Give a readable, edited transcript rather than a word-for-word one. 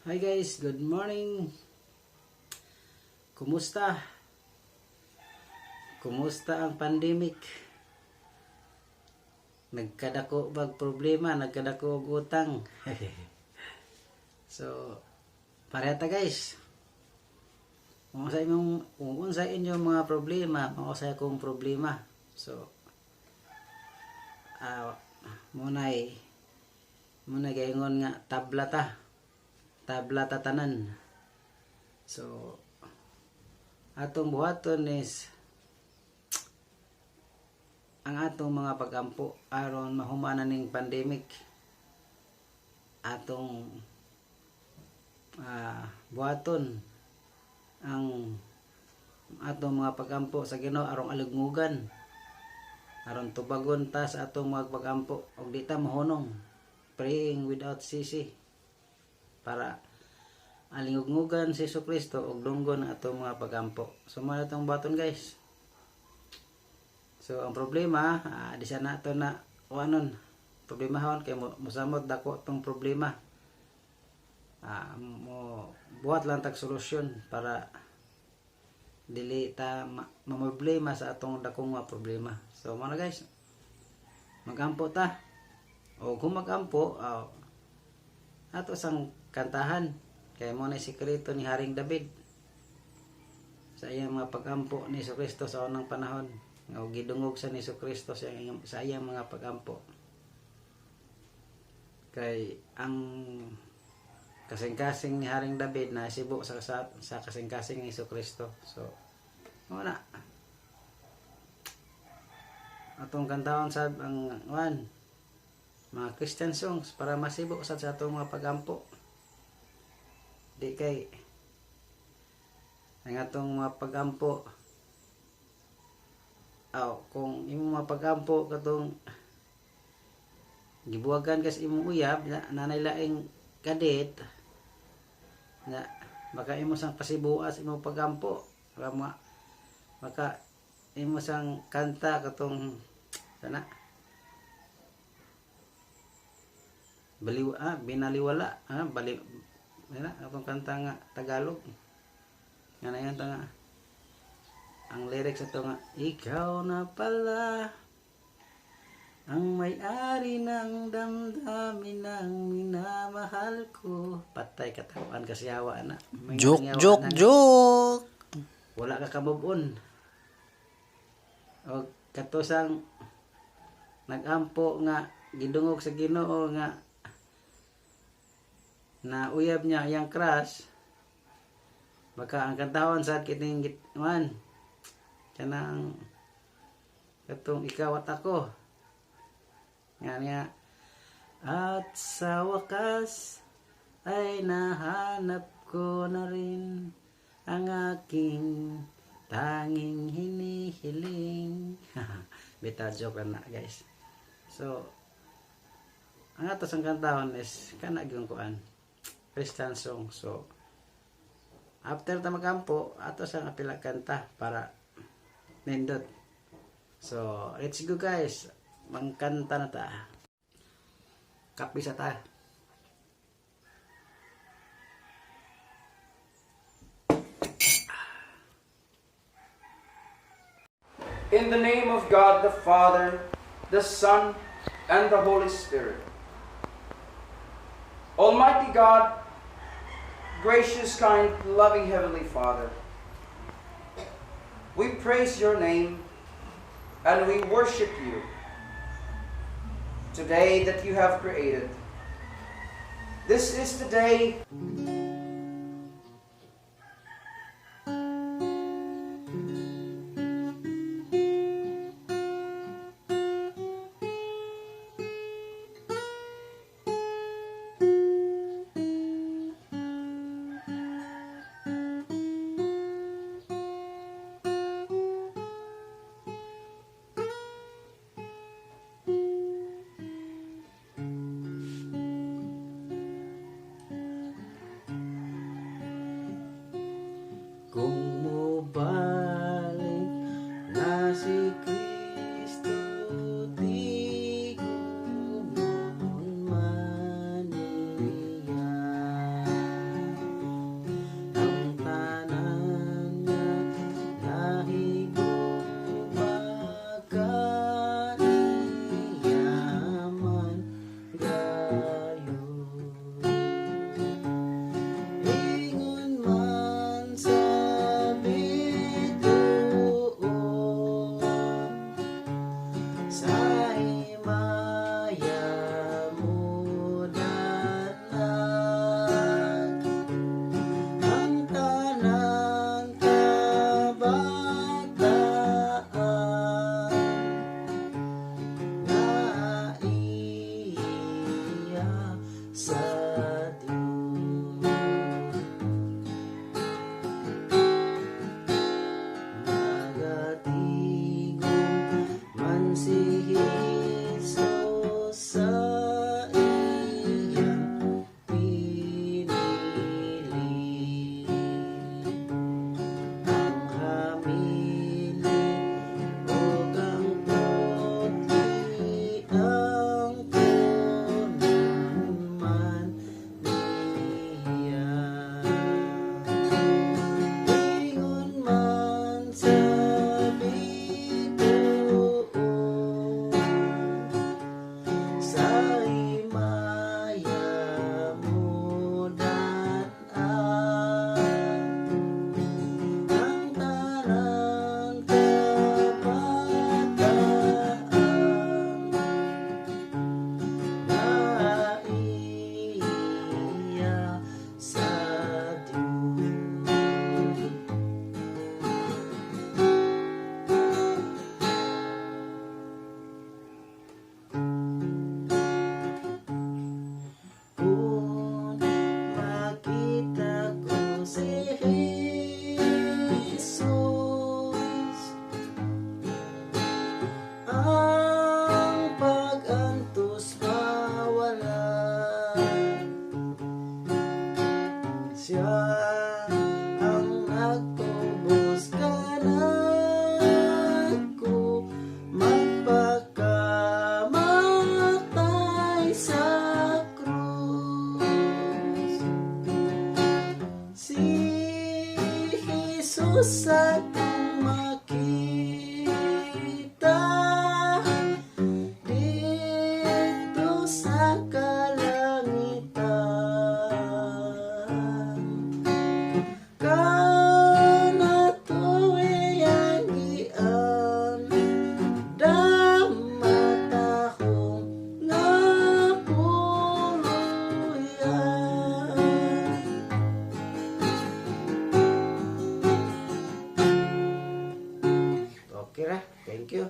Hi guys, good morning. Kumusta? Kumusta ang pandemic? Nagkadako bag problema, nagkadako og utang? So, pareha ta, guys. Kung unsa inyong mga problema, mao sa akong problema. So, muna'y gaingon nga tabla ta. Tabla ta tanan. So, atong buhaton is ang atong mga pagampo aron mahuman na ning pandemic. Atong buhaton ang atong mga pagampo sa Ginoo aron alugmugan, aron tubagon ta sa atong mga pagampo og di ta mahunong, praying without ceasing, para alingugmugan si Hesus Kristo og dunggon ang atong mga pagampo. So mao atong buhaton, guys. So ang problema, di sa nato na kuanon, problemahon kay mosamot dako tong problema. Mo buhat lang tag solusyon para dili ta mamroblema sa atong dakong mga problema. So mao na, guys. Magampo ta. O kung magampo, ato sang kantahan kay mao na sikreto ni Haring David sa iyang mga pagampo ni Kristo sa unang panahon nga gidungog sa ni Kristo sa iyang mga pagampo, kay ang kasing-kasing ni Haring David na sibo sa kasing-kasing ni Kristo. So mao na atong kantahon sa ang one mga Christian songs para masibo sa atong mga pagampo. Di kay ang atong mga pagampo, aw, kung imong mga pagampo katong gibuwagan kas imong uyab na nanay laing kadit na, baka imo sang pasibuas imong pagampo, baka, baka imo sang kanta katong sana baliw, binaliwala, bali na atong kanta nga Tagalog nga na yun nga ang lyrics ato nga, "Ikaw na pala ang may-ari ng damdamin ng minamahal ko." Patay katawan kasi yawa na. May Joke, nangyawa joke, na. Joke. Wala ka ka-move on. O katusang nagampo nga gidungog sa Ginoo nga na uyab niya iyang crush, baka ang kantahon sa kining man kanang katong "Ikaw at Ako" nga niya, "At sa wakas ay nahanap ko na rin ang aking tanging hinihiling." Bita, joke na, guys. So ang ato sang kantahon is kana gyud kuan, Christian song. So after ta magampo, ato sang apila kanta para nindot. So let's go, guys, mangkanta na ta. Kape sa ta. In the name of God the Father, the Son, and the Holy Spirit. Almighty God, gracious, kind, loving Heavenly Father, we praise your name and we worship you today that you have created. This is the day Kung mobalik na si Kristo, di man niya. Jesus akong makita didto sa kalangitan. Kanato iyang giandam, matahom nga puluyan. Okay ra, thank you.